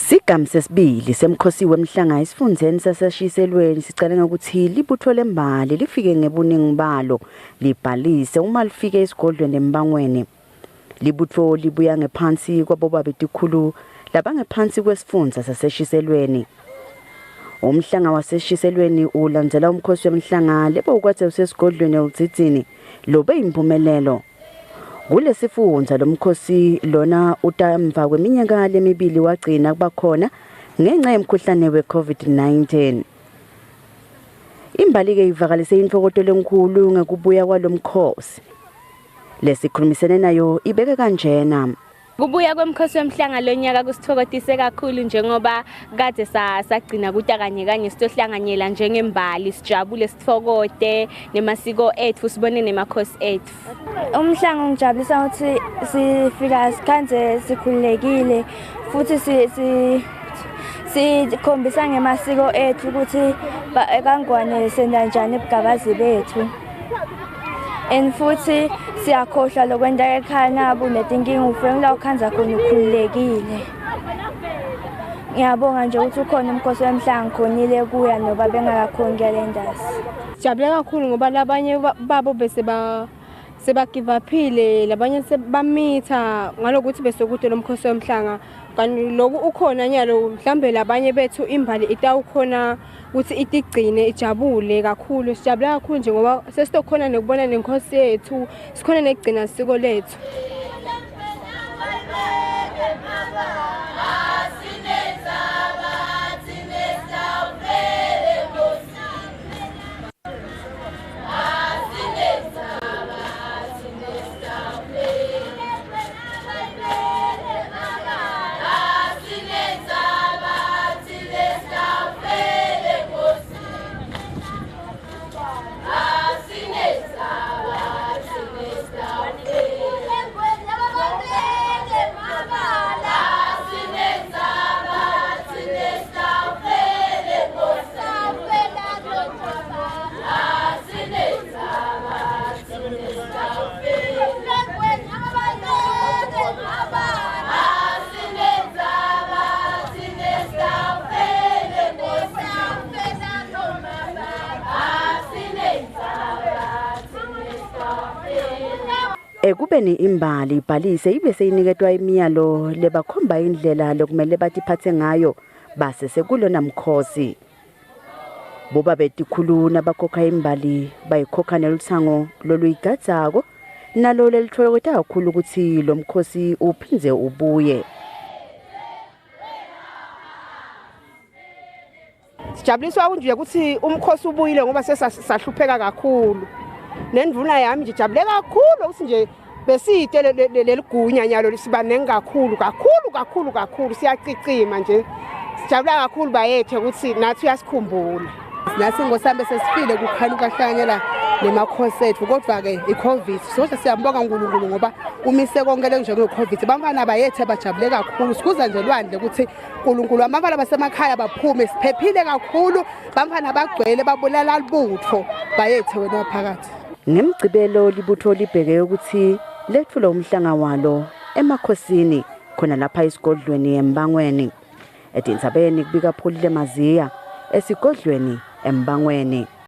Sigamu sesibili semkhosi wemhlanga esifundzeni saseShiselweni sicale ngekutsi libutfo lembali lifike ngebuningi balo libhalise uma lifike esigodlweni eMbangweni. Libutfo libuya ngephansi kwabobabe tikhulu labangephansi kwesifundza saseShiselweni. Umhlanga waseShiselweni ulandzela umkhosi wemhlanga lebewukadze usesigodlweni eLudzidzini lobe yimphumelelo. Kulesifundza lomkhosi lona utamva kweminyaka lemibili wagcina kuba khona ngenxa yemkhuhlane we-COVID-19. Imbali-ke ivakalise intfokoto lenkhulu ngekubuya kwalomkhosi. Lesikhulumisene nayo ibeke kanjena. Kubuya kwemkhosi wemhlanga lonyaka kusitfokotise kakhulu njengoba kade sagcina kuta kanye kanye sitohlanganyela njengembali sijabule sitfokote nemasiko etfu sibone nemakhosi etfu. Umhlanga ungijabulisa ukuthi sifika sikhandze sikhululekile futhi sikhombisa ngemasiko ethu ukuthi kaNgwane senta njani ebugabazi bethu. And futhi siyakhohlwa lokwenta ekhaya nabo netinkinga ufike la ukhandza khona ukhululekile. Ngiyabonga nje ukuthi ukhona umkhosi wemhlanga ngikhonile kuya noba bengakakhoni kuya le ndasi. Sijabule kakhulu ngoba labanye babo bese ba sebagive uphile labanye sebamitha ngalokuthi bese kude lomkhosi wemhlanga kanti loku ukhona nyalo mhlambe labanye bethu imbali itawukhona ukuthi itigcine ijabule kakhulu. Sijabule kakhulu nje ngoba sesitokhona nekubona nenkosi yethu, sikhona nekugcina isiko lethu. Ekubeni imbali ibhalise ibe seyiniketwa imiyalo lebakhomba indlela lokumele batiphatse ngayo base sekulona mkhosi. Boba betikhulu nabakhokha imbali bayikhokha nelutsango loluyigadzako nalo lelitfolokota kakhulu ukuthi lo mkhosi uphindze ubuye. Sijabuliswa nje ukuthi umkhosi ubuyile ngoba sesahlupheka kakhulu. Nendvuna yami nje ijabule kakhulu ukuthi nje besite leligunya nyalo sibanengi kakhulu kakhulu kakhulu kakhulu siyacicima nje. Sijabula kakhulu bayethe ukuthi nathi uyasikhumbula. Nathi ngosambe sesifile kukhanya ukahlanganyela nemakhosi ethu kodwa-ke i-COVID sodwa siyambonga uNkulunkulu ngoba umise konke le njenge-COVID. Bantwana bayethe bajabule kakhulu sikuza nje lwandle ukuthi uNkulunkulu abantwana basemakhaya baphume siphephile kakhulu bantwana bagcwele babulala libutho bayethe wena phakathi. Ngemgcibelo libutho libheke ukuthi lethule umhlanga walo emakhosini khona lapha esigodlweni eMbangweni. Etindzabeni kubika Pholile Maziya esigodlweni eMbangweni.